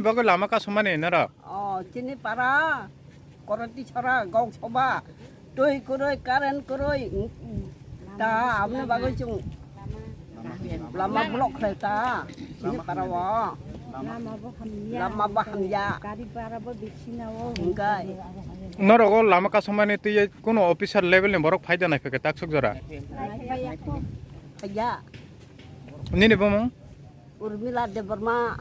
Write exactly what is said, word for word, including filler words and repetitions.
Bagwi lama kasumani norok? O, chini para, Koroti sora, Gok soba, twi kwrwi, current kwrwi, ta aboni bagwi chwng lama block khlai ta, chini para o. Lama bo hamya. Lama bo hamya. Gari bara bo bisi na o. Hingkai. Norok o lama kasumani twi kuno officer level ni borok phaida nai phai khe taksuk jora? Phaiya. Nini bumung? Urmila Debbarma.